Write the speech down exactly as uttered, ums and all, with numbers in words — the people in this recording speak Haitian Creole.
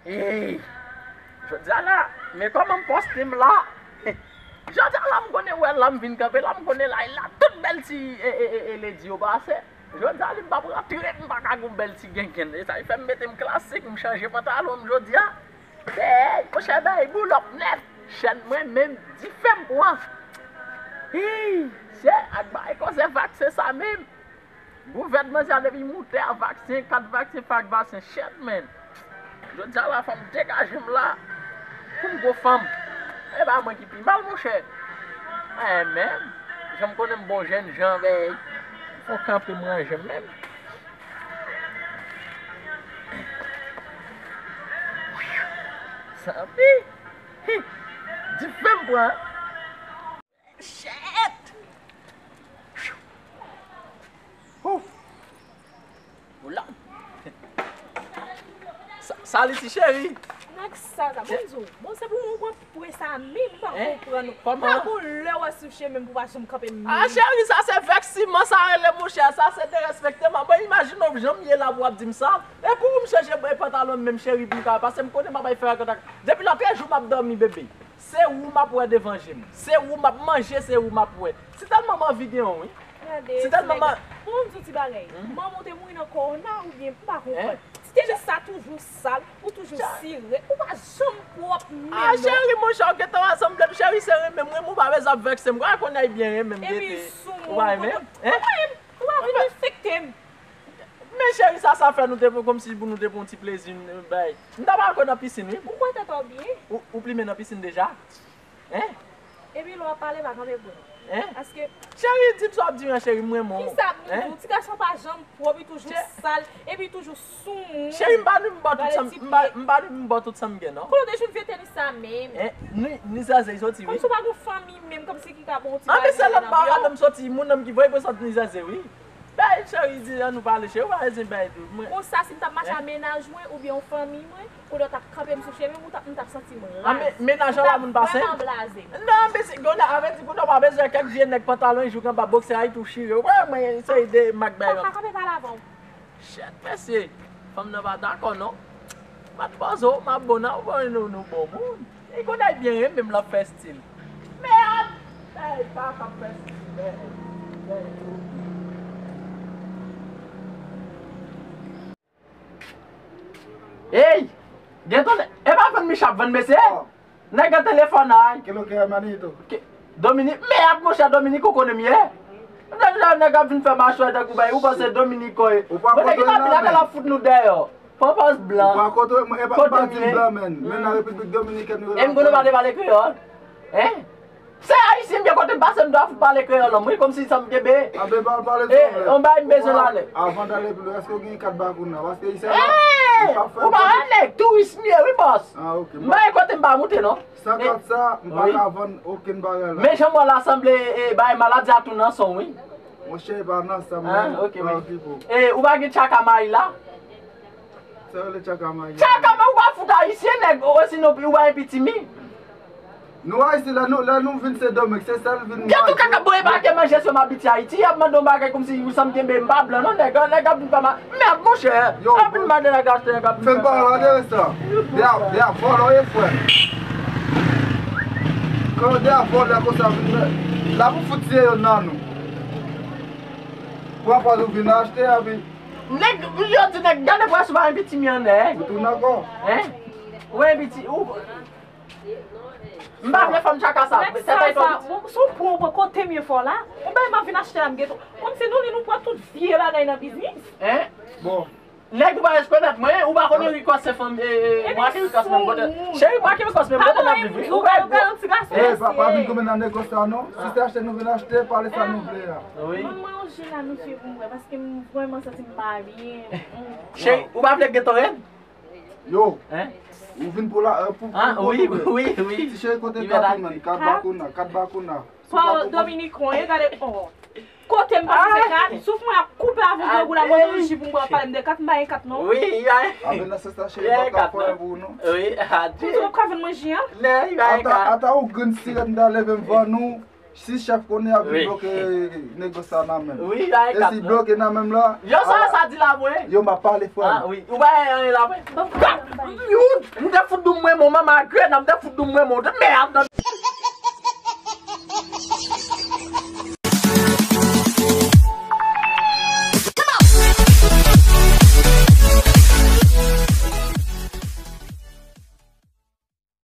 Ey, jodi a la, men kòman m poste m la. Jodi a la, m konnen wè la, m vin kanpe la, m konnen la, e la, tout bèl ti, e, e, e, e, ledi yo pase. Jodi a, li m p ap rantre, m pa ka gon bèl ti gengen. E sa, e fè m mete m klasik, m chanje pantalon m jodi a. Ey, monchè, bay boulòp nèf, chèn mwen menm, dife m pran. Ey, se ak bay koze vaksen sa menm. Gouvènman sa depi moute a vaksen, kat vaksen, fak vaksen, shit, man. Jodi a la, fò m degaje m la pou m gon fanm. E pa mwen ki pi mal, monchè. Ay, men, jan m konnen m bon jènjan, bèy. Fò kanpe m ranje m menm. Santi. Hi. Dife m pran. Shit! Ouf! Oula! Sa-, salut, ti cheri! Nèg sal sa, bon, di w, bon, se pou mwen pran pwen sa menm, m pa konprann ou. Kòman? Pa gon lè w ap sou chemen pou w pa janm kanpe menm. Ah, cheri, sa se vèk siman, sa rele, monchè, sa se derespekteman. Bon, imajine w jan m ye la pou w ap di m sa. E pou m chanje pantalon m menm, cheri, pou m ka, paske m konnen m ap bay fè ak kontak. Depi lòtrejou, m ap dòmi, bebe. Se ou m ap wè devan je m. Se ou m ap manje, se ou m ap wè. Si tèlman m anvi gen yon, wi. Gade, si tèlman m a- Bon, m di w ti bagay. Manman w te mouri nan kòwona oubyen m pa konprann. Si te jis sa toujou sal, ou toujou sire, ou pa janm pwòp menm non. Ah, cheri, monchè, w gentan wè sanble m, cheri, se renmen m, renmen ou pa bezwen ap vèkse m. Ou pa konnen byen renmen m gentan. Epi sou moun, ou pa renmen m? Ou pa vin enfekte m. Men cheri, sa, sa fè nou te, kòmsi pou nou te pran yon ti plezi, n-, bay. M ta pral kwe nan pisin, wi. Ou kwe tèt ou byen? Ou, ou plimen nan pisin deja? Hein? Epi lè w ap pale, pa kanpe pou nou. Hein? Paske cheri, di m sa w ap di m an, cheri, m renmen w. Kisa m di w? Ti gason pa janm pwòp, li toujou sal, epi li toujou sou moun. Cheri, m pa ni m bò tout sa m, m pa, m pa ni m bò tout sa m gen, non. Kote w te jwenn vye tenis sa menm? Hein? Ni, ni zazè soti, wi. Kòmsi w pa gon fanmi menm, kòmsi ki ka bon ti bagay. Anben se lòt bò a, madanm soti, moun nan ki voye pou sot ni zazè, wi. Bay cheri di an nou pale cheri, ou pa bezwen bay tou. Mwen. Konsa, si m t ap mache a mennaj mwen oubyen yon fanmi mwen, kote w t ap kanpe m sou chemen m, ou t ap, m t ap santi m raz. A, men, mennaj an la moun pase? Vrèman blaze. Non, men si, kounye a, avè di kounye a, ou pa bezwen kèk vye nèg pantalon jouk anba bòksè a, tou chire. Ou wè, mwen, se de mak bay. Pa kanpe pale avè w. Shit, mesye. Fanm nan pa dakò, non. Matmwazèl, ma bona, ou konnen nou, nou bon moun. Li konnen byen renmen m, l ap fè stil. Mèd! Ey, pa k ap fè stil, mèd. Ey! Gen ton, e pa vann Micha ap vann, mesye? Nèg an telefòn ay. Kilo ke manito? Dominik, mèd, monchè, Dominik, ou konnen m ye? Nèg la, nèg ap vin fè machwè tankou bay, ou panse Dominik kò e? Bon, nèg ki pa vin avè l ap fout nou dèyè. Pampas blan. Ou pa kote mwen, e pa, m pa di m blan, men. Men nan Repiblik Dominikèn, nou rele. E m konnen w pa te pale kreyòl. Hein? Se ayisyen m ye, kote m pase m dwe fout pale kreyòl an, wi, kòmsi sa m kenbe. Anben pa pale. E, on bay m bezwen la nèt. Avan d ale pi lwen, èske w gen kat bakoun nan? Paske isi a, ou pa fè. Ou pa wè nèg touris m ye, wi, bòs. Ah, ok. M pa gen kote m pa moute, non. San kat sa, m pa ka vann okenn bagay la. Men jan m wè l la sanble, e, bay maladi a tou nan san w, wi. Monchè, e pa nan san m, men, pa okipe w. E, ou pa gen tchaka mayi la? Sa yo rele tchaka mayi. Tchaka mayi, ou pa fout ayisyen, nèg, osinon ou pa gen pitimi. Nou ayisyen, lè nou, lè nou vin Sendomeng, se sèl vin manje. Gen tou kaka, bon, e pa gen manje, se m abitye Ayiti, y ap mande yon bagay kòmsi ou sanm kenbe m pa blan, non, nèg, nèg ap vin fè ma-, mèd, monchè. Yo, ap vin mande nèg achte, nèg ap vin fè ma-. Fè m pale la de sa. De a, de a vòlò ye, frè. Kan de a vòlò konsa vin, la pou fout tiye yo nan nou. Pran pòz ou vin achte, epi. Nèg, yo di nèg, gade pwès ou pa gen pitimi an, nèg. Ou tounen ankò? Hein? Ou gen piti, ou, m pa vle fanm tchaka sa. Nèg sal sa, bon, se yon pwen, pwen kote m ye fò la. Ou bay m ap vin achte la, m gen tou. Kòmsi nou, li nou pran tout vye bagay nan biznis. Hein? Bon. Nèg ou pa rekonèt mwen, ou pa konnen Ricos se fanm, e, e, mwen ak Ricos menm kote. Cheri, mwen ak Ricos menm kote n ap viv, wi. Ou pa, ou pa yon ti gason. E, pa, pa vin goumen nan negosya non. Si se achte nou vin achte, pale sa nou vle a. Wi. Ban mwen yon je la, mesye, pou m wè, paske m vrèman santi m pa byen. Cheri, ou pa vle Gatorade? Yo. Hein? Ou vin pou la, euh, pou, pou, ah, wi, wi, wi. Ti cheri, kote kat ou, man? Kat bakouna, kat bakouna. Paw Dominikon, e gade, oh. Kote m pase se kat, souf mwen ap koupe avè w grangou la, mwen nan ji pou m bwè, w ap pale m de kat, m pa gen kat non. Wi, y a. Avè nan sans la, cheri, m pa ka fè pou ou non. Wi, a di. Ou di w ap ka vann mwen ji an? Ata, ata ou grenn sirèt m ta leve m vann ou. Si chèf konnen ap vin bloke negosya nan men m. Wi, y a. E si bloke nan men m la, yo, sa, sa di la mwen. Yo, m ap pale frè m. Ah, wi. Ou pa gen anyen la mwen. Bon, kat, youn. M te fout dou mwen, mon maman, grenn, m te fout dou mwen, mon de merde.